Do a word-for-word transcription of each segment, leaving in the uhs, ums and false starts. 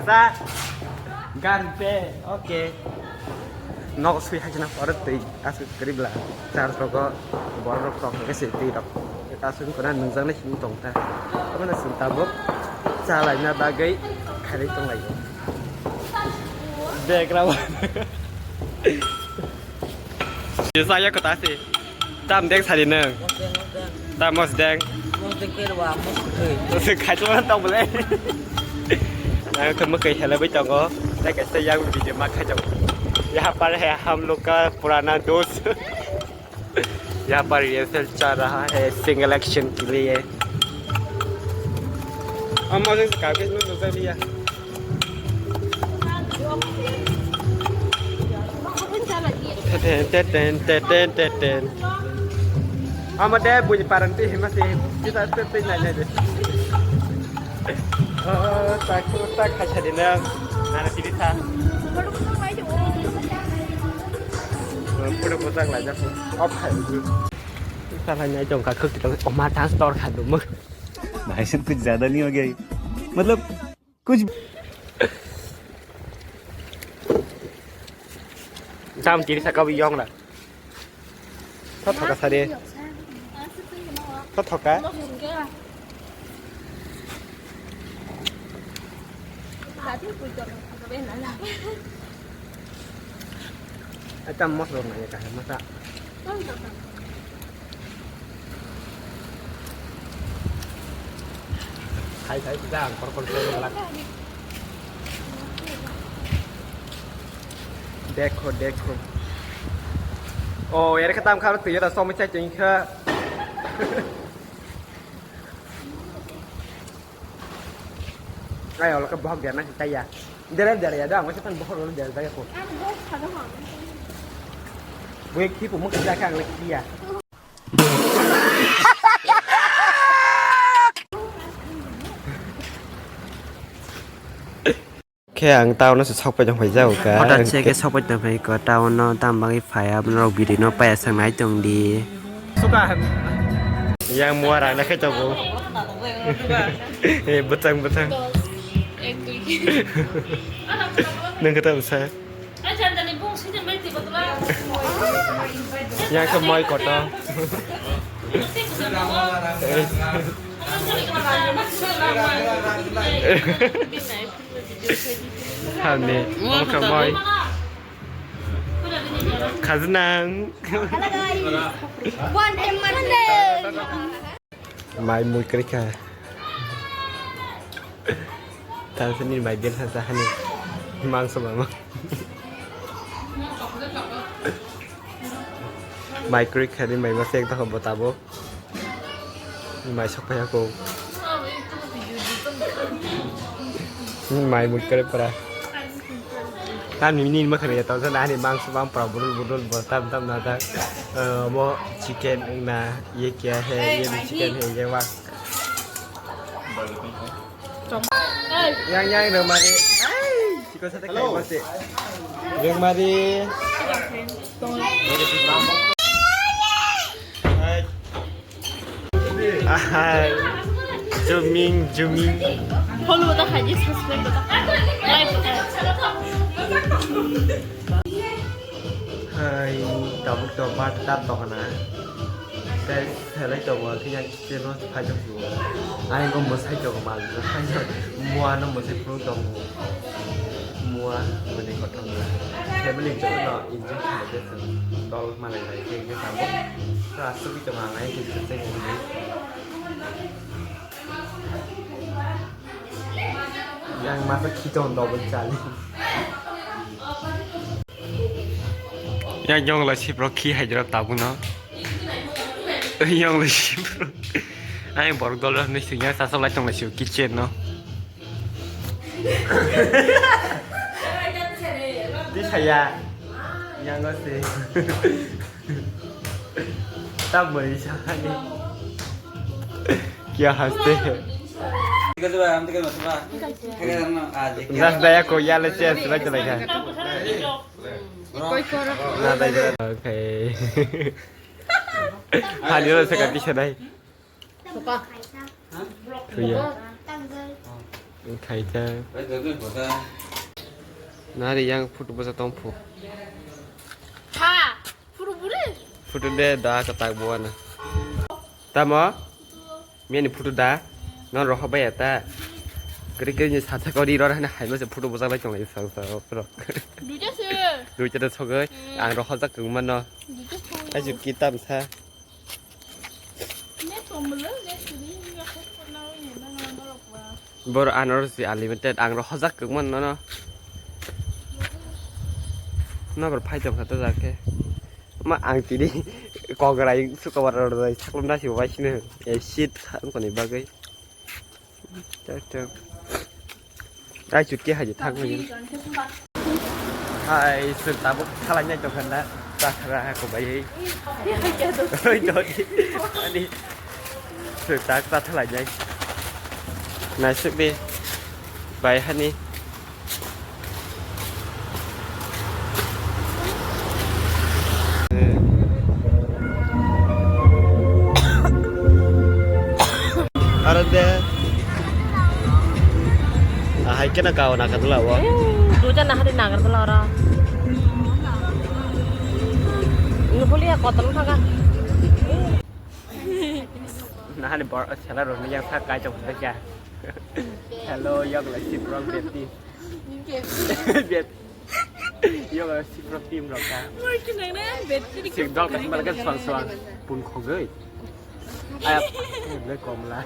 kasa. Gan pe, oke. Nok sui hakina pore twi aswk kwrwi bla. Char rogo borok rok tong khe se twi rok. Aswk wngkha na nungjaknai simi tong kha. Omo no chwng tabuk cha laina bagwi kharwi tong laio. Background. Saya kota sih. Tam deng sari neng. Tam mos deng. Mos deng kiri wa, mos kiri. Mos kiri kacau orang tau boleh. Nah, kamu kayak hello baik tau. Saya kayak saya video mak kacau. यहाँ पर है हम लोग का पुराना दोस्त। यहाँ पर रिहर्सल चल रहा है सिंगल एक्शन के लिए। हम मौजूद काफी लोग नजर लिया। Teten, teten, teten, teten. Ama de bui parang ti hima si. Kita tu ti nai nai de. Oh, tak tu tak khacha di na. Nana tiri tha. Pura bujak lai jak. Op khai. Salai nai jong ka khuk ti tong. Oma dance tor kha du muk. भाई साहब कुछ ज्यादा नहीं हो गया ये? मतलब कुछ। Dam tiri saka bi yong la. Tho thoka sari. Tho thoka. Ata mosla nang ya kaham masa. Khai khai kita ang kor kor kor kor. Dekho dekho. Oh, yar khatam khar tu yara som chai ching kha. Ai, ola ka bohok dia na kita ya. Dere dere ya dong, masa tan bohor lo dere dere ko. Ang bohor khana ha. Gue ki pumuk kita ka ang lek ya. Khe ang town-o se sokpai tong phai jago ka. Hothat se khe sokpai tong phai ko town-o, tamo bagwi phai aboni rok biri no paiya sang nai tong di. Suka. Yang mua rang na khe tongo. Eh, bwtang, bwtang. Nang khe tamo sa. Yang khe moi koto. Hamni, omo khe moi. Khajnang. Mai mui kwrwi kha. Tang sini mai bel sa hani. Mangso mama. Mai kwrwi kha ni mai masa ekta hobo tabuk. Mai sok phai ako. Mai mui kwrwi pura. Tam ni ni ma khare ta sa ani mangso bang pura burul burul bo tam tam na ta. Eh, mo chicken na ye kya hai, ye bhi chicken hai, ye wa. Yang yang remari. Ai, chicken sa ta khai mase. Remari. Ahai. Zooming, zooming. Follow ta khai, subscribe ta. Like ta khai. Ai, tabuk to bar ta tokna. Tei selai tongo, khe yang kitchen no phai tong phuru. Ai, bo mwsai tongo, mal phai tong. Mua no mwsai phuru tongo. Mua, bini kothom na. Family jono enjoy khlai khe chwng dol malai lai khe, khe tabuk. Aswk tongo, ang ai khe chwng tei. Yang masa khitong double chali. Yang yong lai sip rok khi hai jora tabu no. Yong lai sip rok. Ai borok dol rok ni sing yang sasa lai tong lai sip kitchen no. Di saya. Yang no sih. Tabuk sa hai. Kya haste hai? Gas daya ko ya le che sila chalai kha. Na dai. Okay. Hani ro se ka pisa dai. Thuya. Khai ta. Nari yang photo bosa tong phu. Ha. Photo buri. Photo de da ka tak buana. Tamo? Meni photo da? Non rohok bai ta. Kri kri ni sa ta kori ro hana hai mo se photo bosa bai tong lai sang sa pro. Duita se. Duita de sogai. Ang rohok jak kung mano. Duita se. Ajuk kitam sa. Boro anorsi unlimited, ang rok hojak kwkma nono. Nokor phai tongkha to jakhe. Ma ang tini kokrai sukabar rok saklum nasi bai sini. Eh, shit, kha wngkoni bagwi. Chak, chak. Ai, chutki hai je, thang hai je. Hai, sir, tabuk khalai nai tongkha na. Takhra ha ko bai. Oi, dodi. Ani. Sir, tak ta khalai nai. Nai sir be. Bai hani. Aro de. Ahai kena kao na kadula wo. Duja na hari nagar dula ora. Nupuli ya kotor thaga. Nahani bor sela rok ni yang sak kai chok kya. Hello, yang lai si bro beti. Beti. Yoga sipro team rok ka. Mui kinang na bet kiri. Sik dol ka sambal ka suang suang pun khogoi. Ayap, le komla.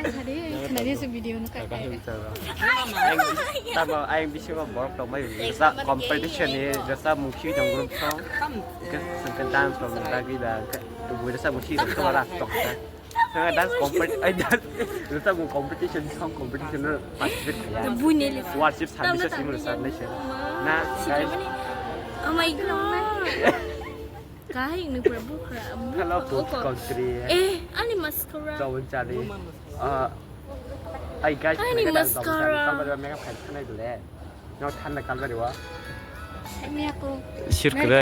Tadi, tadi se video no ka. Ka him taro. Tamo ayang bisingo borok tong mai. Jasa competition ni, jasa mukhi jong group song. Ke sengke dance rok lagi da. Tubu jasa mukhi rok to ras tok ta. Dance compet-, ai, dance. Rwchapmung competition, song competition no participate khaiya. Buini le. Worship service o simi rwchapnai se. Na, guys. Oh my God. Kahai ni pura bukhra. Hello, food country. Eh, ani mascara. Jawon chali. Ah, ai, guys, ani mascara. Kalbari makeup khai thanai dule. No thanda kalbari wa. Ani ako. Sir kre.